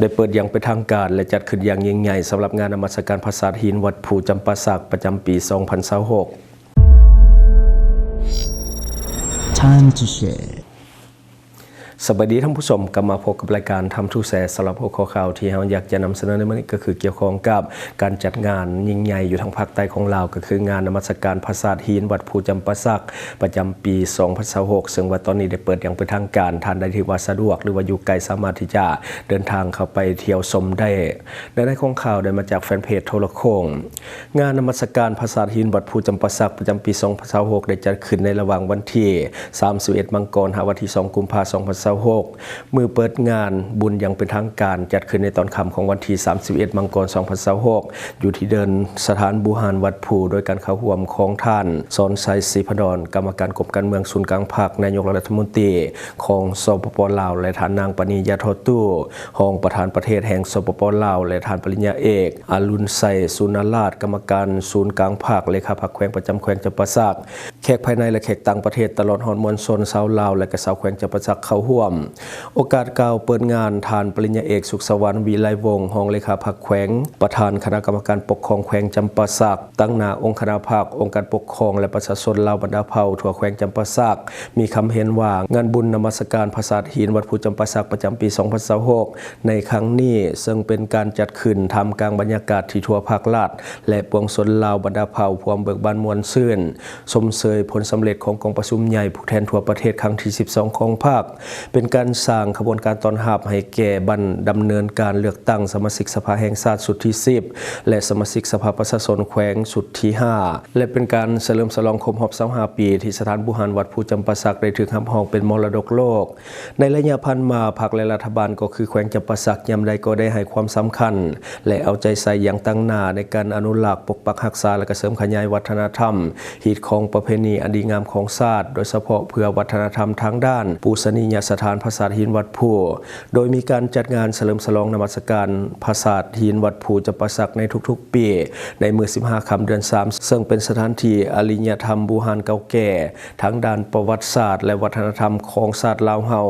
ໄດ້ເປີດຢ່າງເປັນທາງການ ແລະ ຈັດຂຶ້ນຢ່າງຍິ່ງໃຫຍ່ ສຳລັບງານນະມັດສະການຜາສາດຫີນວັດພູຈຳປາສັກ ປະຈຳປີສອງພັນຊາວຫົກ. Time to Share. ສະບາຍດີທ່ານຜູ້ຊົມ, ກັບມາພົບກັບລາຍການ Time to Share ສຳລັບຫົວຂໍ້ຂ່າວທີ່ເຮົາຢາກຈະນຳສະເໜີໃນມື້ນີ້ ກໍຄືກ່ຽວຂ້ອງກັບການຈັດງານຍິ່ງໃຫຍ່ຢູ່ທາງພາກໃຕ້ຂອງລາວ ກໍຄືງານນະມັດສະການຜາສາດຫີນວັດພູຈຳປາສັກ ປະຈຳປີສອງພັນຊາວຫົກ ເຊິ່ງວ່າຕອນນີ້ໄດ້ເປີດຢ່າງເປັນທາງການ. ທ່ານໃດທີ່ວ່າສະດວກ ຫຼືວ່າຢູ່ໄກ ສາມາດທີ່ຈະເດີນທາງເຂົ້າໄປທ່ຽວຊົມໄດ້. ເນື້ອໃນຂອງຂ່າວໄດ້ມາຈາກແຟນເພຈໂທລະໂຄ່ງ. ງານນະມັດສະການຜາສາດຫີນວັດພູຈຳປາສັກ ປະຈຳປີສອງພັນຊາວຫົກ ໄດ້ຈັດຂຶ້ນໃນລະຫວ່າງວັນທີສາມສິບເອັດ ມັງກອນ ຫາວັນທີສອງ ກຸມພາ ສອງພັນຊາວຫົກ. ມື້ເປີດງານບຸນຢ່າງເປັນທາງການ ຈັດຂຶ້ນໃນຕອນຄ່ຳຂອງວັນທີສາມສິບເອັດ ມັງກອນ ສອງພັນຊາວຫົກ ຢູ່ທີ່ເດີ່ນສະຖານບູຮານວັດພູ ໂດຍການເຂົ້າຮ່ວມຂອງທ່ານ ສອນໄຊ ສີພະດອນ ກຳມະການກົມການເມືອງສູນກາງພັກ, ນາຍົກລັດຖະມົນຕີຂອງ ສປປ ລາວ ແລະ ທ່ານນາງ ປານີ ຢາທໍ່ຕູ້ ຮອງປະທານປະເທດແຫ່ງ ສປປ ລາວ ແລະ ທ່ານ ປະລິນຍາເອກ ອະລຸນໄຊ ສຸນນະລາດ ກຳມະການສູນກາງພັກ, ເລຂາພັກແຂວງປະຈຳແຂວງຈຳປາສັກ, ແຂກພາຍໃນ ແລະ ແຂກຕ່າງປະເທດ, ຕະຫຼອດຮອດມວນຊົນຊາວລາວ ແລະ ກະຊາວແຂວງຈຳປາສັກເຂົ້າຮ່ວມ. ໂອກາດກ່າວເປີດງານ, ທ່ານປະລິນຍາເອກ ສຸກສະຫວັນ ວິໄລວົງ ຮອງເລຂາພັກແຂວງ, ປະທານຄະນະກຳມະການປົກຄອງແຂວງຈຳປາສັກ, ຕາງໜ້າອົງຄະນະພັກ, ອົງການປົກຄອງ ແລະ ປະຊາຊົນລາວບັນດາເຜົ່າທົ່ວແຂວງຈຳປາສັກ, ມີຄຳເຫັນວ່າ ງານບຸນນະມັດສະການຜາສາດຫີນວັດພູຈຳປາສັກ ປະຈຳປີສອງພັນຊາວຫົກ ໃນຄັ້ງນີ້ ເຊິ່ງເປັນການຈັດຂຶ້ນທ່າມກາງບັນຍາກາດທີ່ທົ່ວພາກລັດ ແລະ ປວງຊົນລາວບັນດາເຜົ່າພວມເບີກບານມ່ວນຊື່ນ, ຊົມເຊີຍຜົນສຳເລັດຂອງກອງປະຊຸມໃຫຍ່ຜູ້ແທນທົ່ວປະເທດຄັ້ງທີສິບສອງຂອງພັກ, ເປັນການສ້າງຂະບວນການຕ້ອນຮັບໃຫ້ແກ່ບັນດຳເນີນການເລືອກຕັ້ງສະມາຊິກສະພາແຫ່ງຊາດຊຸດທີສິບ ແລະ ສະມາຊິກສະພາປະຊາຊົນແຂວງຊຸດທີຫ້າ ແລະ ເປັນການສະເຫຼີມສະຫຼອງຄົບຮອບຊາວຫ້າປີ ທີ່ສະຖານບູຮານວັດພູຈຳປາສັກໄດ້ຖືກຮັບຮອງເປັນມໍລະດົກໂລກ. ໃນໄລຍະຜ່ານມາ, ພັກ ແລະ ລັດຖະບານ ກໍຄືແຂວງຈຳປາສັກ ຍາມໃດກໍໄດ້ໃຫ້ຄວາມສຳຄັນ ແລະ ເອົາໃຈໃສ່ຢ່າງຕັ້ງໜ້າໃນການອະນຸລັກ, ປົກປັກຮັກສາ ແລະ ກະເສີມຂະຫຍາຍວັດທະນະທຳ, ຮີດຄອງປະເພນີອັນດີງາມຂອງຊາດ, ໂດຍສະເພາະເພື່ອວັດທະນະທຳທາງດ້ານປູຊະນີຍະສະຖານຜາສາດຫີນວັດພູ, ໂດຍມີການຈັດງານສະເຫຼີມສະຫຼອງນະມັດສະການຜາສາດຫີນວັດພູຈຳປາສັກໃນທຸກໆປີ ໃນມື້ສິບຫ້າຄ່ຳເດືອນສາມ ເຊິ່ງເປັນສະຖານທີ່ອະລິຍະທຳບູຮານເກົ່າແກ່ ທາງດ້ານປະຫວັດສາດ ແລະ ວັດທະນະທຳຂອງຊາດລາວເຮົາ,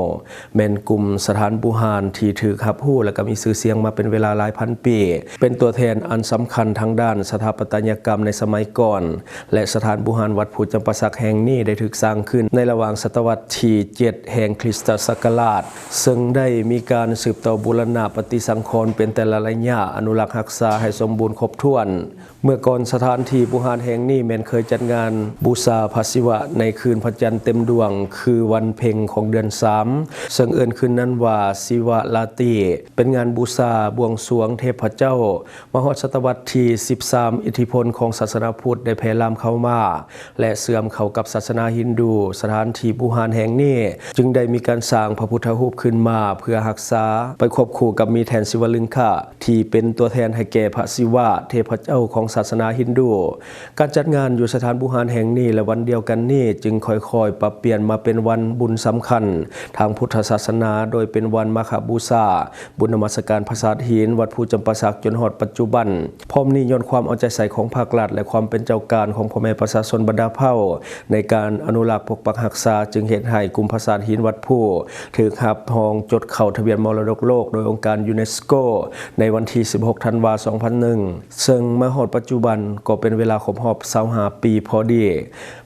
ແມ່ນກຸ່ມສະຖານບູຮານທີ່ຖືກຮັບຮູ້ ແລະ ກໍມີຊື່ສຽງມາເປັນເວລາຫຼາຍພັນປີ, ເປັນຕົວແທນອັນສຳຄັນທາງດ້ານສະຖາປັດຕະຍະກຳໃນສະໄໝກ່ອນ, ແລະ ສະຖານບູຮານວັດພູຈຳປາສັກແຫ່ງນີ້ໄດ້ຖືກສ້າງຂຶ້ນໃນລະຫວ່າງສະຕະວັດທີເຈັດແຫ່ງຄຣິສຕະສັກກະລາດ, ເຊິ່ງໄດ້ມີການສືບຕໍ່ບູລະນະປະຕິສັງຂອນເປັນແຕ່ລະໄລຍະ, ອະນຸລັກຮັກສາໃຫ້ສົມບູນຄົບຖ້ວນ. ເມື່ອກ່ອນສະຖານທີ່ບູຮານແຫ່ງນີ້ແມ່ນເຄີຍຈັດງານບູຊາພະສິວະໃນຄືນພະຈັນເຕັມດວງ ຄືວັນເພັງຂອງເດືອນສາມ ເຊິ່ງເອີ້ນຄືນນັ້ນວ່າສິວະລາຕີ, ເປັນງານບູຊາບວງສວງເທບພະເຈົ້າ. ມາຮອດສະຕະວັດທີສິບສາມ ອິດທິພົນຂອງສາສະໜາພຸດໄດ້ແຜ່ລາມເຂົ້າມາ ແລະ ເຊື່ອມເຂົ້າກັບສາສະໜາຮິນດູ. ສະຖານທີ່ບູຮານແຫ່ງນີ້ຈຶ່ງໄດ້ມີການສ້າງພະພຸດທະຮູບຂຶ້ນມາເພື່ອຮັກສາ ໄປຄວບຄູ່ກັບມີແທ່ນສິວະລຶງຄະ ທີ່ເປັນຕົວແທນໃຫ້ແກ່ພະສິວະ ເທບພະເຈົ້າຂອງສາສະໜາຮິນດູ. ການຈັດງານຢູ່ສະຖານບູຮານແຫ່ງນີ້ ແລະ ວັນດຽວກັນນີ້ ຈຶ່ງຄ່ອຍໆປັບປ່ຽນມາເປັນວັນບຸນສຳຄັນທາງພຸດທະສາສະໜາ, ໂດຍເປັນວັນມາຄະບູຊາ, ບຸນນະມັດສະການຜາສາດຫີນວັດພູຈຳປາສັກ ຈົນຮອດປັດຈຸບັນ. ພ້ອມນີ້, ຍ້ອນຄວາມເອົາໃຈໃສ່ຂອງພາກລັດ ແລະ ຄວາມເປັນເຈົ້າການຂອງພໍ່ແມ່ປະຊາຊົນບັນດາເຜົ່າ ໃນການອະນຸລັກປົກປັກຮັກສາ, ຈຶ່ງເຮັດໃຫ້ກຸ່ມຜາສາດຫີນວັດພູ ຖືກຮັບຮອງຈົດເຂົ້າທະບຽນມໍລະດົກໂລກໂດຍອົງການຢູເນສໂກ ໃນວັນທີສິບຫົກ ທັນວາ ສອງພັນໜຶ່ງ ເຊິ່ງມາຮອດປັດຈຸບັນກໍເປັນເວລາຄົບຮອບຊາວຫ້າປີພໍດີ.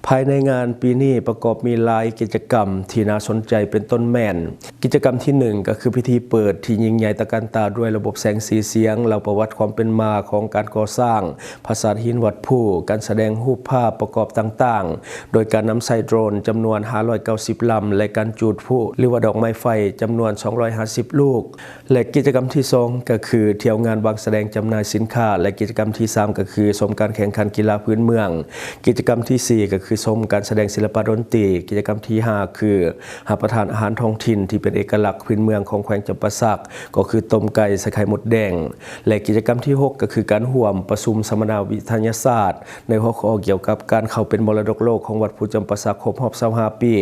ພາຍໃນງານປີນີ້ປະກອບມີຫຼາຍກິດຈະກຳທີ່ໜ້າສົນໃຈ ເປັນຕົ້ນແມ່ນ ກິດຈະກຳທີໜຶ່ງ ກໍຄືພິທີເປີດທີ່ຍິ່ງໃຫຍ່ຕະການຕາດ້ວຍລະບົບແສງສີສຽງ, ເລົ່າປະຫວັດຄວາມເປັນມາຂອງການກໍ່ສ້າງ ຜາສາດຫີນວັດພູ, ການສະແດງຮູບພາບປະກອບຕ່າງໆ ໂດຍການນຳໃຊ້ໂດຣນຈຳນວນຫ້າຮ້ອຍເກົ້າສິບລຳ ແລະ ການຈູດພລຸ ຫຼືວ່າດອກໄມ້ໄຟ ຈຳນວນສອງຮ້ອຍຫ້າສິບລູກ ແລະ ກິດຈະກຳທີສອງ ກໍຄືທ່ຽວງານວາງສະແດງຈຳໜ່າຍສິນຄ້າ ແລະ ກິດຈະກຳທີສາມ ກໍຄືຊົມການແຂ່ງຂັນກິລາພື້ນເມືອງ, ກິດຈະກຳທີສີ່ ກໍຄືຊົມການສະແດງສິລະປະດົນຕີ, ກິດຈະກຳທີຫ້າ ຄືຮັບປະທານອາຫານທ້ອງຖິ່ນທີ່ເປັນເອກະລັກພື້ນເມືອງຂອງແຂວງຈຳປາສັກ ກໍຄືຕົ້ມໄກ່ໃສ່ໄຂ່ມົດແດງ ແລະ ກິດຈະກຳທີຫົກ ກໍຄືການຮ່ວມປະຊຸມສຳມະນາວິທະຍາສາດ ໃນຫົວຂໍ້ກ່ຽວກັບການເຂົ້າເປັນມໍລະດົກໂລກຂອງວັດພູຈຳປາສັກຄົບຮອບຊາວຫ້າປີ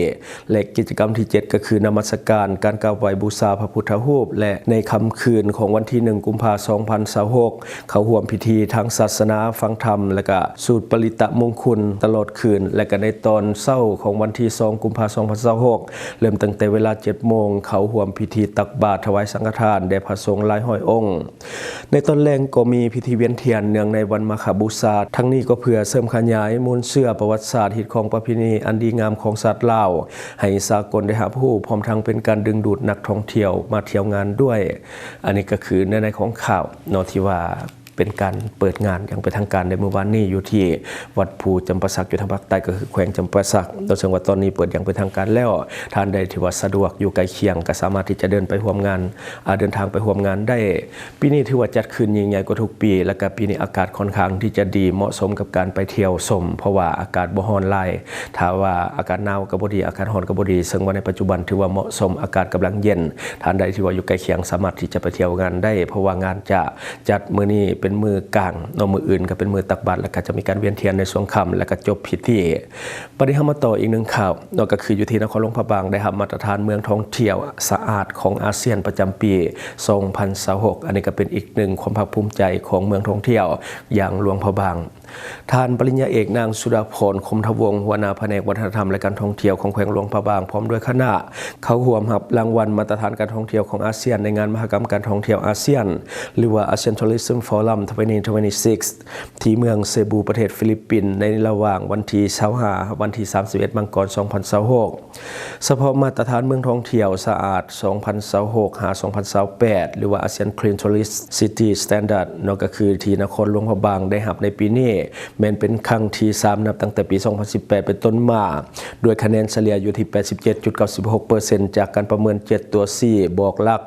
ແລະ ກິດຈະກຳທີເຈັດ ກໍຄື ນະມັດສະການ ການກາບໄຫວ້ບູຊາພະພຸດທະຮູບ ແລະ ໃນຄ່ຳຄືນຂອງວັນທີໜຶ່ງ ກຸມພາ ສອງພັນຊາວຫົກ ເຂົ້າຮ່ວມພິທີທາງສາສະໜາ, ຟັງທຳ ແລະ ກະສູດປະລິຕະມົງຄຸນຕະຫຼອດຄືນ ແລະ ກະໃນຕອນເຊົ້າຂອງວັນທີສອງ ກຸມພາ ສອງພັນຊາວຫົກ ເລີ່ມຕັ້ງແຕ່ເວລາເຈັດໂມງ ເຂົ້າຮ່ວມພິທີຕັກບາດຖວາຍສັງຄະທານແດ່ພະສົງຫຼາຍຮ້ອຍອົງ. ໃນຕອນແລງກໍມີພິທີວຽນທຽນເນື່ອງໃນວັນມາຄະບູຊາ, ທັງນີ້ກໍເພື່ອເສີມຂະຫຍາຍມູນເຊື້ອປະຫວັດສາດ, ຮີດຄອງປະເພນີອັນດີງາມຂອງຊາດລາວ ໃຫ້ສາກົນໄດ້ຮັບຮູ້, ພ້ອມທັງເປັນການດຶງດູດນັກທ່ອງທ່ຽວມາທ່ຽວງານດ້ວຍ. ອັນນີ້ກໍຄືເນື້ອໃນຂອງຂ່າວເນາະ ທີ່ວ່າເປັນການເປີດງານຢ່າງເປັນທາງການໃນມື້ວານນີ້ ຢູ່ທີ່ວັດພູຈຳປາສັກ ຢູ່ທາງພາກໃຕ້ ກໍຄືແຂວງຈຳປາສັກເນາະ, ເຊິ່ງວ່າຕອນນີ້ເປີດຢ່າງເປັນທາງການແລ້ວ. ທ່ານໃດທີ່ວ່າສະດວກຢູ່ໃກ້ຄຽງ ກໍສາມາດທີ່ຈະເດີນໄປຮ່ວມງານ, ອາ, ເດີນທາງໄປຮ່ວມງານໄດ້. ປີນີ້ຖືວ່າຈັດຂຶ້ນຍິ່ງໃຫຍ່ກວ່າທຸກປີ ແລ້ວກະປີນີ້ອາກາດຄ່ອນຂ້າງທີ່ຈະດີ ເໝາະສົມກັບການໄປທ່ຽວຊົມ ເພາະວ່າອາກາດບໍ່ຮ້ອນຫຼາຍ. ຖ້າວ່າອາກາດໜາວກໍບໍ່ດີ, ອາກາດຮ້ອນກໍບໍ່ດີ, ເຊິ່ງວ່າໃນປັດຈຸບັນຖືວ່າເໝາະສົມ, ອາກາດກຳລັງເຢັນ. ທ່ານໃດທີ່ວ່າຢູ່ໃກ້ຄຽງສາມາດທີ່ຈະໄປທ່ຽວງານໄດ້ ເພາະວ່າງານຈະຈັດມື້ນີ້ເປັນມື້ກາງເນາະ, ມື້ອື່ນກໍເປັນມື້ຕັກບາດ ແລ້ວກໍຈະມີການວຽນທຽນໃນຊ່ວງຄ່ຳ ແລ້ວກໍຈົບພິທີ. ບັດນີ້ເຮົາມາຕໍ່ອີກໜຶ່ງຂ່າວເນາະ, ກໍຄືຢູ່ທີ່ນະຄອນຫຼວງພະບາງໄດ້ຮັບມາດຕະຖານເມືອງທ່ອງທ່ຽວສະອາດຂອງອາຊຽນປະຈຳປີສອງພັນຊາວຫົກ. ອັນນີ້ກໍເປັນອີກໜຶ່ງຄວາມພາກພູມໃຈຂອງເມືອງທ່ອງທ່ຽວຢ່າງຫຼວງພະບາງ. ທ່ານປະລິນຍາເອກ ນາງ ສຸດາພອນ ຄົມທະວົງ ຫົວໜ້າພະແນກວັດທະນະທຳ ແລະ ການທ່ອງທ່ຽວຂອງແຂວງຫຼວງພະບາງ ພ້ອມດ້ວຍຄະນະ ເຂົ້າຮ່ວມຮັບລາງວັນມາດຕະຖານການທ່ອງທ່ຽວຂອງອາຊຽນ ໃນງານມະຫະກຳການທ່ອງທ່ຽວອາຊຽນ ຫຼືວ່າ ASEAN Tourism Forum twenty twenty-six ທີ່ເມືອງເຊບູ ປະເທດຟີລິບປິນ ໃນລະຫວ່າງວັນທີຊາວຫ້າ ຫາ ວັນທີສາມສິບເອັດ ມັງກອນ ສອງພັນຊາວຫົກ. ສະເພາະມາດຕະຖານເມືອງທ່ອງທ່ຽວສະອາດ ສອງພັນຊາວຫົກ ຫາ ສອງພັນຊາວແປດ ຫຼືວ່າ ASEAN Clean Tourist City Standard ເນາະ, ກໍຄືທີ່ນະຄອນຫຼວງພະບາງໄດ້ຮັບໃນປີນີ້ ແມ່ນເປັນຄັ້ງທີສາມ ນັບຕັ້ງແຕ່ປີສອງພັນສິບແປດເປັນຕົ້ນມາ, ດ້ວຍຄະແນນສະເລ່ຍຢູ່ທີ່ແປດສິບເຈັດຈຸດເກົ້າສິບຫົກເປີເຊັນ ຈາກການປະເມີນເຈັດຕົວຊີ້ບອກຫຼັກ.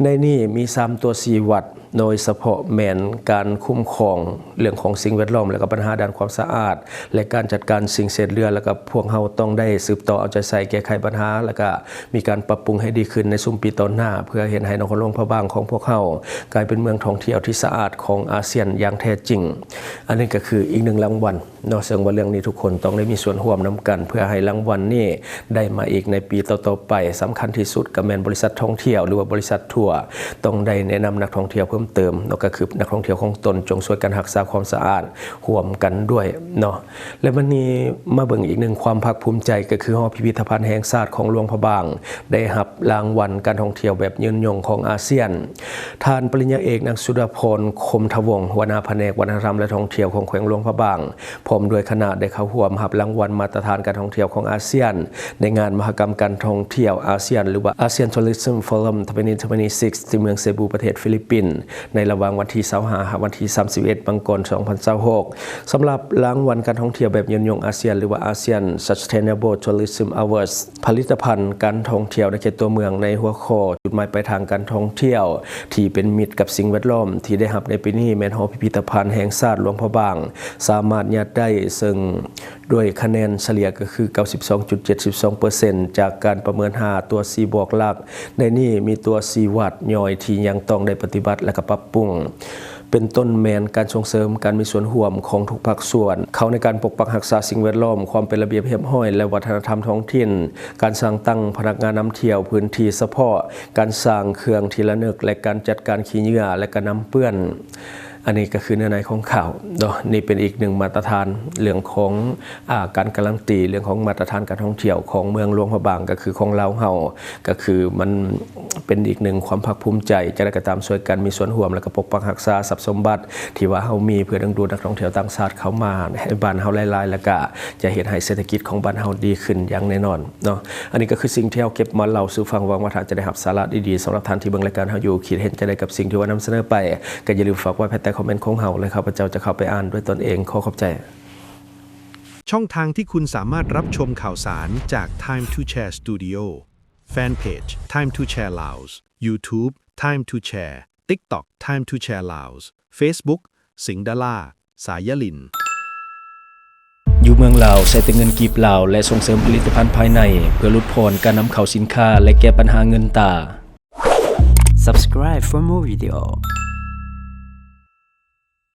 ໃນນີ້ມີສາມຕົວຊີ້ວັດ, ໂດຍສະເພາະແມ່ນການຄຸ້ມຄອງເລື່ອງຂອງສິ່ງແວດລ້ອມ ແລະ ກໍບັນຫາດ້ານຄວາມສະອາດ ແລະ ການຈັດການສິ່ງເສດເຫຼືອ, ແລ້ວກໍພວກເຮົາຕ້ອງໄດ້ສືບຕໍ່ເອົາໃຈໃສ່ແກ້ໄຂບັນຫາ ແລ້ວກໍມີການປັບປຸງໃຫ້ດີຂຶ້ນໃນຊຸມປີຕໍ່ໜ້າ ເພື່ອເຮັດໃຫ້ນະຄອນຫຼວງພະບາງຂອງພວກເຮົາກາຍເປັນເມືອງທ່ອງທ່ຽວທີ່ສະອາດຂອງອາຊຽນຢ່າງແທ້ຈິງ. ອັນນີ້ກໍຄືອີກໜຶ່ງລາງວັນ ເນາະ, ເຊິ່ງວ່າເລື່ອງນີ້ທຸກຄົນຕ້ອງໄດ້ມີສ່ວນຮ່ວມນຳກັນ ເພື່ອໃຫ້ລາງວັນນີ້ໄດ້ມາອີກໃນປີຕໍ່ໆໄປ. ສຳຄັນທີ່ສຸດກໍແມ່ນບໍລິສັດທ່ອງທ່ຽວ ຫຼືວ່າບໍລິສັດທົວ ຕ້ອງໄດ້ແນະນຳນັກທ່ອງທ່ຽວເພີ່ມເຕີມເນາະ, ກໍຄືນັກທ່ອງທ່ຽວຂອງຕົນຈົ່ງຊ່ວຍກັນຮັກສາຄວາມສະອາດຮ່ວມກັນດ້ວຍເນາະ. ແລະ ບັດນີ້ມາເບິ່ງອີກໜຶ່ງຄວາມພາກພູມໃຈ ກໍຄືຫໍພິພິທະພັນແຫ່ງຊາດຂອງຫຼວງພະບາງ ໄດ້ຮັບລາງວັນການທ່ອງທ່ຽວແບບຍືນຍົງຂອງອາຊຽນ. ທ່ານປະລິນຍາເອກ ນາງ ສຸດາພອນ ຄົມທະວົງ ຫົວໜ້າພະແນກວັດທະນະທຳ ແລະ ທ່ອງທ່ຽວຂອງແຂວງຫຼວງພະບາງ ພ້ອມດ້ວຍຄະນະໄດ້ເຂົ້າຮ່ວມຮັບລາງວັນມາດຕະຖານການທ່ອງທ່ຽວຂອງອາຊຽນ ໃນງານມະຫະກຳການທ່ອງທ່ຽວອາຊຽນ ຫຼືວ່າ ASEAN Tourism Forum twenty twenty-six ທີ່ເມືອງເຊບູ ປະເທດຟີລິບປິນ ໃນລະຫວ່າງວັນທີຊາວຫ້າ ຫາ ວັນທີສາມສິບເອັດ ມັງກອນ ສອງພັນຊາວຫົກ. ສຳລັບລາງວັນການທ່ອງທ່ຽວແບບຍືນຍົງອາຊຽນ ຫຼືວ່າ ASEAN Sustainable Tourism Awards ຜະລິດຕະພັນການທ່ອງທ່ຽວໃນເຂດຕົວເມືອງ ໃນຫົວຂໍ້ຈຸດໝາຍປາຍທາງການທ່ອງທ່ຽວທີ່ເປັນມິດກັບສິ່ງແວດລ້ອມ ທີ່ໄດ້ຮັບໃນປີນີ້ແມ່ນຫໍພິພິທະພັນແຫ່ງຊາດຫຼວງພະບາງ ສາມາດຍາດໄດ້, ເຊິ່ງດ້ວຍຄະແນນສະເລ່ຍກໍຄື ເກົ້າສິບສອງຈຸດເຈັດສິບສອງເປີເຊັນ ຈາກການປະເມີນຫ້າຕົວຊີ້ບອກຫຼັກ. ໃນນີ້ມີຕົວຊີ້ວັດຍ່ອຍທີ່ຍັງຕ້ອງໄດ້ປະຕິບັດ ແລະ ກໍປັບປຸງ. ເປັນຕົ້ນແມ່ນການສົ່ງເສີມການມີສ່ວນຮ່ວມຂອງທຸກພາກສ່ວນເຂົ້າໃນການປົກປັກຮັກສາສິ່ງແວດລ້ອມ, ຄວາມເປັນລະບຽບຮຽບຮ້ອຍ ແລະ ວັດທະນະທຳທ້ອງຖິ່ນ, ການສ້າງຕັ້ງພະນັກງານນຳທ່ຽວພື້ນທີ່ສະເພາະ, ການສ້າງເຄື່ອງທີ່ລະນຶກ ແລະ ການຈັດການຂີ້ເຫຍື້ອ ແລະ ກະນ້ຳເປື້ອນ. ອັນນີ້ກໍຄືເນື້ອໃນຂອງຂ່າວເນາະ. ນີ້ເປັນອີກໜຶ່ງມາດຕະຖານເລື່ອງຂອງ ອາ ການກາລັນຕີເລື່ອງຂອງມາດຕະຖານການທ່ອງທ່ຽວຂອງເມືອງຫຼວງພະບາງ ກໍຄືຂອງລາວເຮົາ, ກໍຄືມັນເປັນອີກໜຶ່ງຄວາມພາກພູມໃຈ. ຈັ່ງໃດກໍຕາມ ຊ່ວຍກັນມີສ່ວນຮ່ວມ ແລ້ວກໍປົກປັກຮັກສາຊັບສົມບັດທີ່ວ່າເຮົາມີ ເພື່ອດຶງດູດນັກທ່ອງທ່ຽວຕ່າງຊາດເຂົ້າມາໃນບ້ານເຮົາຫຼາຍໆ ແລ້ວກໍຈະເຮັດໃຫ້ເສດຖະກິດຂອງບ້ານເຮົາດີຂຶ້ນຢ່າງແນ່ນອນເນາະ. ອັນນີ້ກໍຄືສິ່ງທີ່ເຮົາເກັບມາເລົ່າສູ່ຟັງ. ຫວັງວ່າທ່ານຈະໄດ້ຮັບສາລະດີໆສຳລັບທ່ານທີ່ເບິ່ງລາຍການເຮົາຢູ່. ຄິດເຫັນຈັ່ງໃດກັບສິ່ງທີ່ວ່ານຳສະເໜີໄປ? ກໍຢ່າລືມຝາກໄວ້ພາຍໃຕ້ຄອມເມັນຂອງເຮົາ ແລະ ຂ້າພະເຈົ້າຈະເຂົ້າໄປອ່ານດ້ວຍຕົນເອງ. ຂໍຂອບໃຈ. ช่องทางที่คุณสามารถรับชมข่าวสารจาก Time to Share Studio Fanpage Time to Share Laos YouTube Time to Share TikTok Time to Share Laos Facebook สิงห์ดารา สายลิน ຢູ່ເມືອງລາວ ໃຊ້ແຕ່ເງິນກີບລາວ ແລະ ສົ່ງເສີມຜະລິດຕະພັນພາຍໃນ ເພື່ອຫຼຸດຜ່ອນການນຳເຂົ້າສິນຄ້າ ແລະ ແກ້ບັນຫາເງິນຕາ. Subscribe for more video.